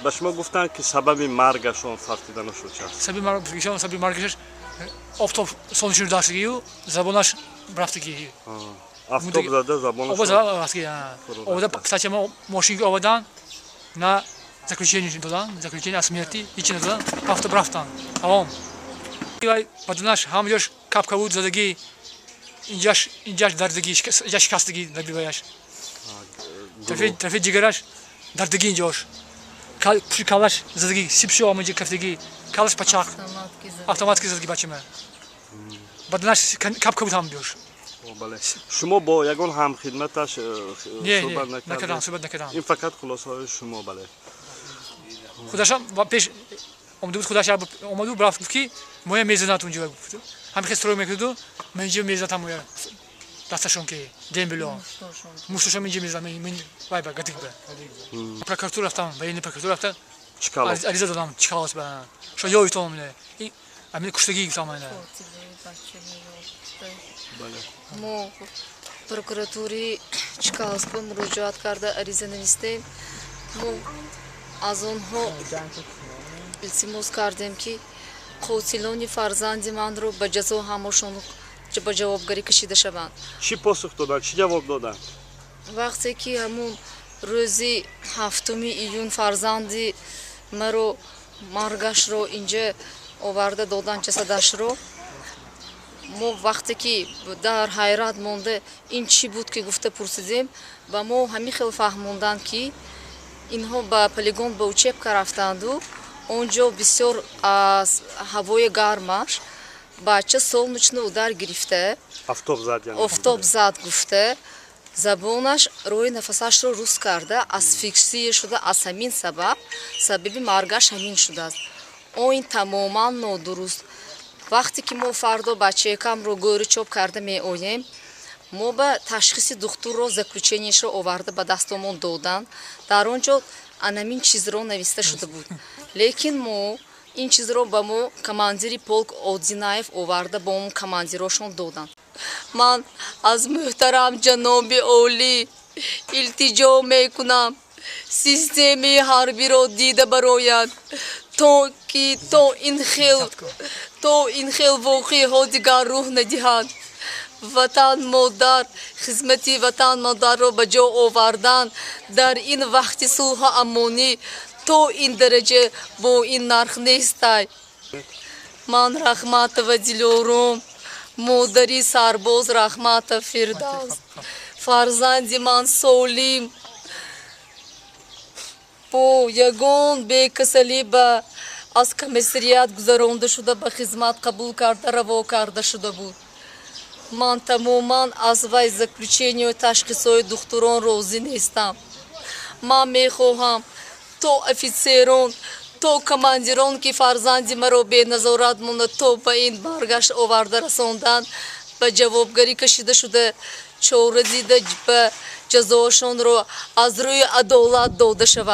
Ба шумо гуфтанд, ки сабаби маргашон фавтиданашон чи аст? Сабаби маргашаш офтоб солнечный даштагию забонаш рафтагӣ. Офтоб зада, забонашон овода. Кстати, мо мошинги овардан, на заключение додан, заключение о смерти ҳичи надодан, рафта рафтан, тамом. Баданаш ҳама ҷош капкавуд задагӣ, инҷаш дардагӣ, инҷа шикастагӣ, набиваяш тарафи ҷигараш дардагӣ, инҷош пуши калаш задагӣ, сибшо ҳама ҷо кафтагӣ, калаш пачақ, автоматки задагӣ. Бачама баданаш капкавуд ҳама ҷош. Бале, шумо бо ягон ҳамхидматаш суҳбат накардам? Суҳбат накардам. Ин фақат хулосаҳои шумо, бале. Худашам пеш омада буд, худаш омада буд, рафт, гуфт, ки моя мезанад унҷо, ҳами хел строй мекарду, ман инҷо мезанад, моя дасташон ки дембело мушташон инҷо мезанад, вай ба гадик ба прокуратура рафтам, военный прокуратура рафтам, ариза додам, Чкаловс ба шо ёитон ами куштагӣ гуфтам. Мо прокуратураи Чкаловск ба муроҷиат карда, ариза навистем. Мо аз онҳо илтимос кардем, ки қотилони фарзанди манро ба ҷазо, ҳамошон ба ҷавобгарӣ кашида шаванд. Чӣ посух доданд, чӣ ҷавоб доданд? Вақте ки ҳамун рӯзи 7-уми июн фарзанди маро маргашро инҷа оварда доданд, ҷасадашро, мо вақте ки дар ҳайрат монда, ин чӣ буд ки гуфта пурсидем, ба мо ҳамин хел фаҳмонданд, ки инҳо ба полигон ба учебка рафтанду он ҷо бисёр аз ҳавои гармаш бача солнечный удар гирифта. Офтоб зад. Офтоб зад гуфта, забонаш роҳи нафасашро рӯз карда, асфиксия шуда, аз ҳамин сабаб сабаби маргаш ҳамин шудааст. О, ин тамоман нодуруст. Вақте ки мо фардо бачаякамро гӯри чоп карда меоем, мо ба ташхиси духтурро, заключениешро оварда ба дастомон доданд. Дар он ҷо анамин чизро нависта шуда буд, лекин мо ин чизро ба мо командири полк Одинаев оварда ба он командирошон доданд. Ман аз муҳтарам ҷаноби олӣ илтиҷо мекунам, системаи ҳарбиро дида барояд, то ки то ин хел воқеаҳо дигар рӯҳ надиҳанд. Ватан модар, хизмати ватан модарро ба ҷо овардан дар ин вақти сулҳу амонӣ то ин дараҷа бо ин нарх нестай. Ман Раҳматова Дилором, модари сарбоз Раҳматов Фирдавс. Фарзанди ман солим, бо ягон бекасалӣ ба аз комиссариат гузаронда шуда, ба хизмат қабул карда, раво карда шуда буд. Ман тамоман аз вай заключению ташхисҳои духтурон розӣ нестам. Ман мехоҳам, то офитсерон, то командирон, ки фарзанди маро беназорат монда, то ба ин баргашт оварда расонданд, ба ҷавобгарӣ кашида шуда, чора дида, ба ҷазошонро аз рӯи адолат дода шавад.